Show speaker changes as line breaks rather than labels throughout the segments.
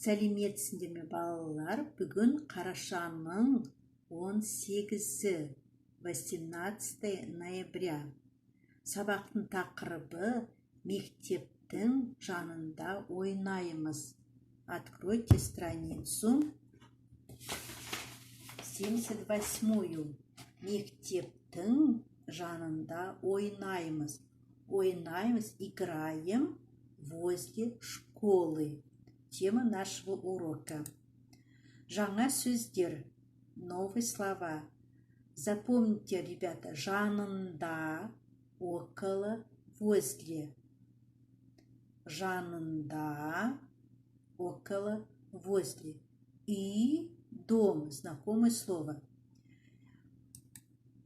Сәлеметсіңдер ме, балалар! Бүгін қарашаның 18-і, 18 ноября. Сабақтың тақырыбы: «Мектептің жанында ойнаймыз». Откройте страницу 78-ю. Мектептің жанында ойнаймыз. Ойнаймыз — играем, возле школы. Тема нашего урока. Жаңа сөздер. Новые слова. Запомните, ребята, жанында — около, возле. Жанында — около, возле. Үй — дом, знакомое слово.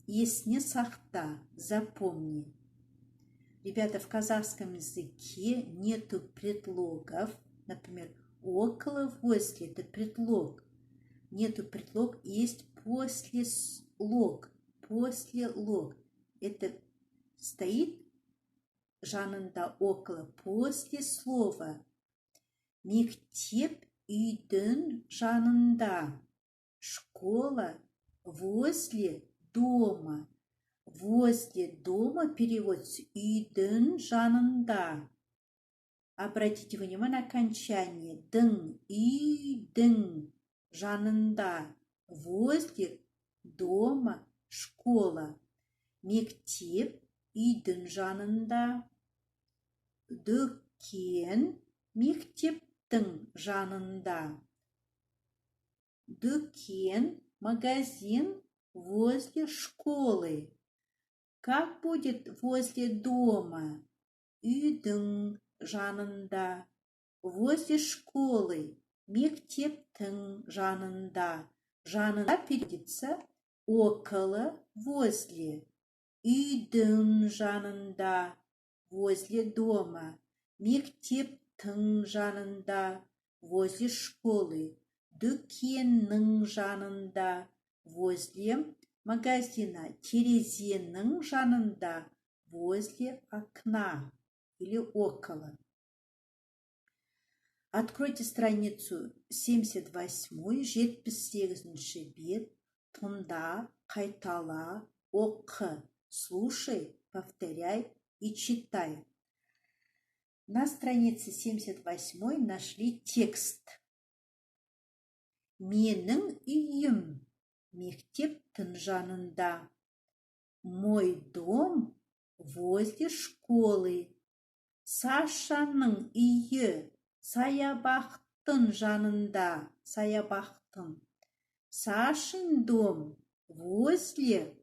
Есіңе сақта, запомни. Ребята, в казахском языке нету предлогов. Например, около, возле – это предлог. Нету предлог, есть послелог. Послелог. Это стоит жанында, около, после слова. Мектеп үйдің жанында. Школа возле дома. Возле дома переводится үйдің жанында. Обратите внимание на окончание. Дің, үйдің жанында. Возле дома школа. Мектеп үйдің жанында. Дүкен мектептің жанында. Дүкен — магазин, возле школы. Как будет возле дома? Үйдің жанында. Возле школы — мектептің жанында. Жанында переводится около, возле. Үйдің жанында — возле дома, мектептің жанында — возле школы, дүкеннің жанында — возле магазина, терезенің жанында — возле окна или около. Откройте страницу 78, 78 бет. Тыңда, қайтала, оқы. Слушай, повторяй и читай. На странице 78 нашли текст. Менің үйім мектептің жанында. Мой дом возле школы. Сашаның үйі саябақтың жанында. Саябақтың. Сашин дом возле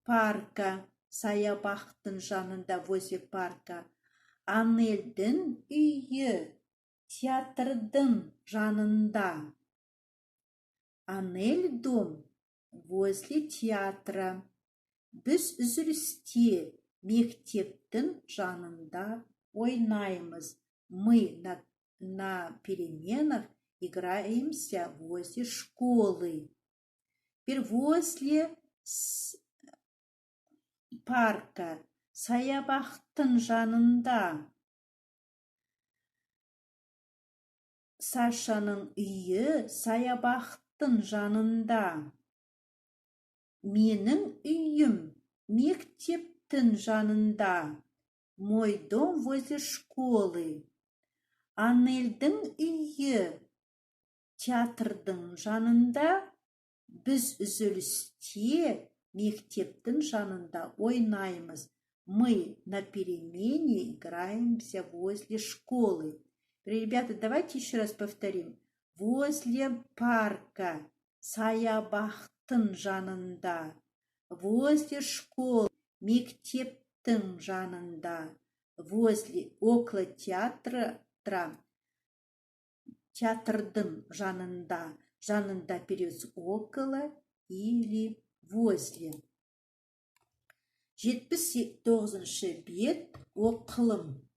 парка. Саябақтың жанында — возле парка. Анельдің үйі театрдың жанында. Анель дом возле театра. Біз үзілісте мектептің жанында ойнаймыз. Мы на переменах играемся возле школы. Теперь возле парка. Саябақтың жанында. Сашаның үйі саябақтың жанында. Менің үйім мектептің жанында. Мой дом возле школы. Анельдің үйі театрдың жанында. Біз үзілісте мектептің жанында ойнаймыз. Мы на перемене играемся возле школы. Ребята, давайте еще раз повторим. Возле парка — саябақтың жанында. Возле школы — мектептің жанында. Возле, около театра, театрдың жанында. Жанында переводится около или возле. 79-бет, оқылым.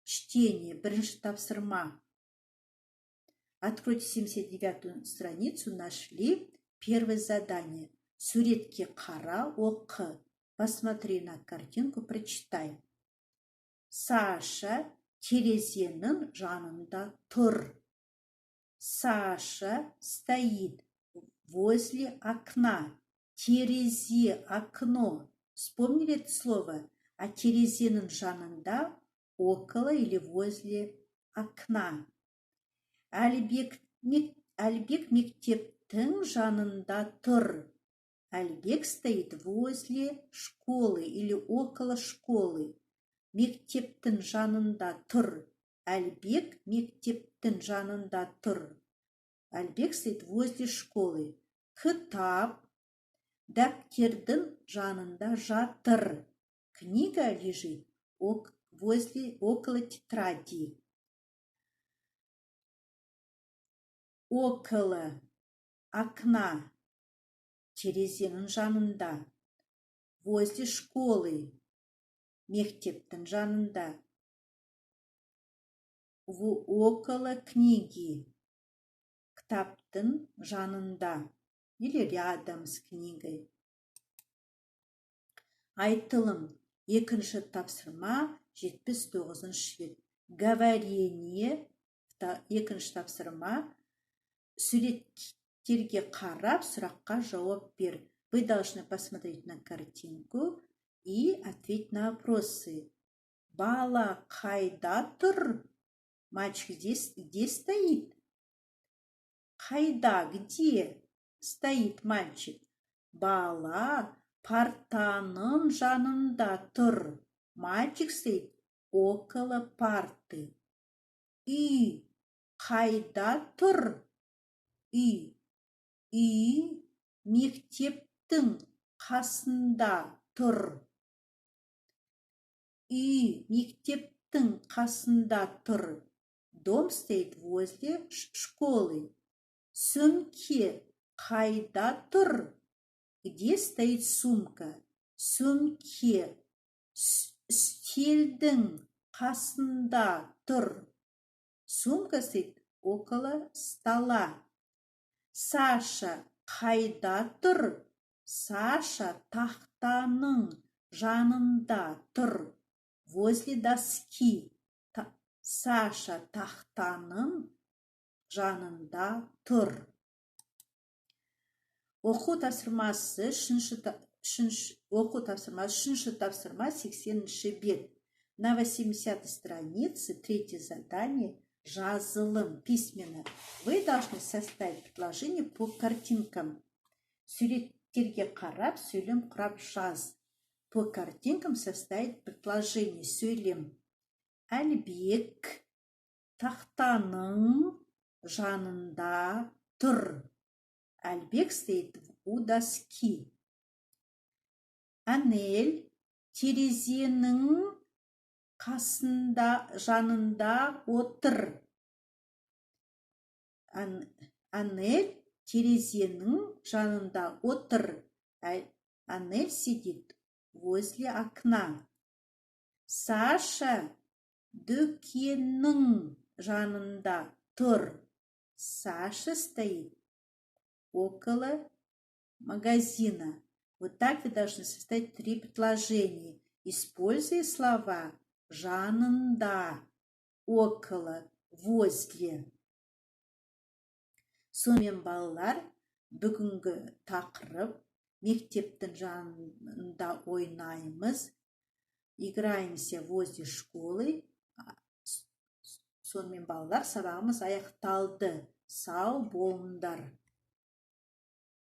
Чтение, бірінші тапсырма. Откройте 79 страницу, нашли первое задание. Суретке қара, оқы. Посмотри на картинку, прочитай. Саша терезенің жанында тұр. Саша стоит возле окна. Терезе, окно. Вспомнили это слово? А терезенің жанында, около или возле окна. Әлібек мектептің жанында тұр. Әлібек стоит возле школы или около школы. Мектептің жанында тұр. Әлібек мектептің жанында тұр. Әлібек стоит возле школы. Кітап дәптердің жанында жатыр. Книга лежит возле, около тетради. Около окна, терезенің жанында. Возле школы, мектептің жанында. Около книги, кітаптың жанында или рядом с книгой. Айтылым. Екінші тапсырма, 79-бет. Говорение. Екінші тапсырма. Суреттерге қарап, сұраққа жауап бер. Вы должны посмотреть на картинку и ответить на вопросы. Бала қайда тұр? Мальчик здесь, где стоит? Қайда, где стоит мальчик? Бала партаның жанында тұр. Мальчик стоит около парты. Үй қайда тұр? Үй. Үй мектептің қасында тұр. Үй мектептің қасында тұр. Дом стоит возле школы. Сөмке қайда тұр? Где стоит сумка? Сөмке үстелдің қасында тұр. Сумка стоит около стола. Саша қайда тұр? Саша тақтаның жанында тұр. Возле доски. Саша тақтаның жанында тұр. Оқу тапсырмасы үшінші, оқу тапсырмасы, үшінші тапсырма, 80-бет. На 80 странице третье задание, жазылым, письменно. Вы должны составить предложение по картинкам. Суреттерге қарап, сөйлем құрап жаз. По картинкам составить предложение, сөйлем. Әлібек тақтаның жанында тұр. Әлібек стоит у доски. Әнел терезенің қасында, жанында отыр. Әнел терезенің жанында отыр. Әнел сидит возле окна. Саша дүкеннің жанында тұр. Саша стоит около магазина. Вот так вы должны составить три предложения, используя слова жанында, около, возле. Сонымен, балалар, бүгінгі тақырып: мектептің жанында ойнаймыз, играемся возле школы. Сонымен, балалар, сабағымыз аяқталды. Сау болыңдар.